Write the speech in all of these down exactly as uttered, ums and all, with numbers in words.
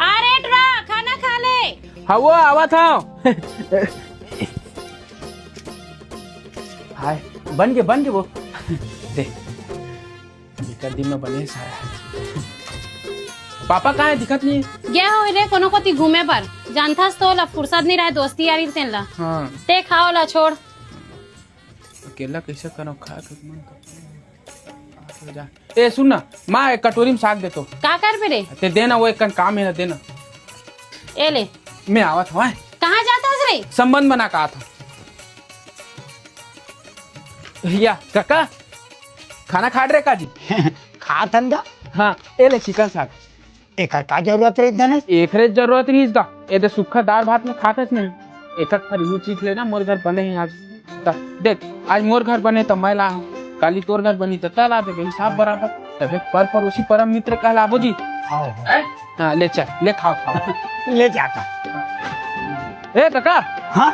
अरे टुरा, खाना खा ले। हाँ, वो आवत हूँ। हाय, बन गे, बन गे वो। दे। एकर दिन में बने सारा। पापा कहाँ है? दिखत नहीं। गया हो रे कोनो कोती घूमे बर। जानथस तो ला फुर्सत नहीं रहे दोस्ती यारी तेन ला। हाँ। ते खाओ ला छोड़। अकेला कैसे करो, खा के मन करथे। ए सुन ना, माँ एक कटोरी में साग दे तो। का करबे रे? ते दे ना, वो एक कन काम है ना, दे ना। ए ले। मैं आवत हूँ। कहाँ जात हस रे? संबंध बना का था। या काका, खाना खात रहे का जी? खात हन गा। हाँ, ए ले चिकन साग। एकर का जरूरत रहिस धनेश? एकरे जरूरत रहिस गा। ए दे सुक्खा दाल भात में खात हस नहीं। एक एक फर यू चीज लेना, मोर घर बने ही आज। त देख, आज मोर घर बने त मैं ला हूँ, काली तोर घर बनी त तै ला देबे, हिसाब बराबर। तबे पर पड़ोसी परम मित्र कहलाबो जी। हाँ, हाँ। हाँ, ले चल, ले खाओ, खाओ। ले जाता। ए काका। हाँ?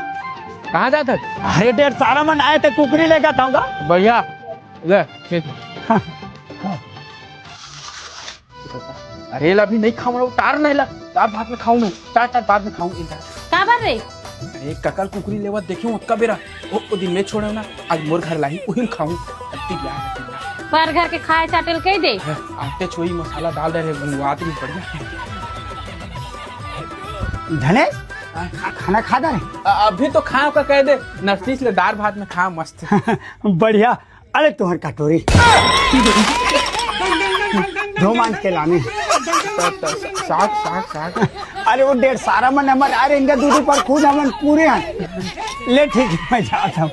कहाँ जात हस? अरे ढेर सारा मन आए थे, कुकरी लेकर था गा। बढ़िया। ले, ठीक। हाँ। अरे ला अभी नहीं खाऊं, टार नहीं ला, टार बाद में खाऊं, टार, टार बाद में खाऊं। काबर रे? अरे ककल कुकरी लेवत देखे हूँ ओतका बेरा, ओ, ओ दिन मैं छोड़े हूँ ना, आज मोर घर लाही, उही में खाऊं। अति प्यार, अति प्यार। पर घर के खाए चाटे ल कह दे। हाँ, आटे छोई मसाला डाल दे रहे, गुंगवात भी बढ़िया। धनेश, हाँ। खा-, खाना खा दे। अ-, अभी तो खाओ का कह दे, नस्तीस ले दार भात में खा मस्त। बढ़िया। अरे तुहर कटोरी। धो मांज के लाने। साग, साग, साग। अरे वो ढेर सारा मन हमर, अरे इनका दूध पर खुद हमन पूरे हैं। ले ठीक है, मैं जाता हूँ।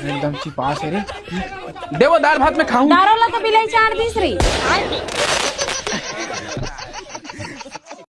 एकदम चिपास है रे। दे वो दार भात में खाऊं। दारो ला तो बिलाई चार बीस री।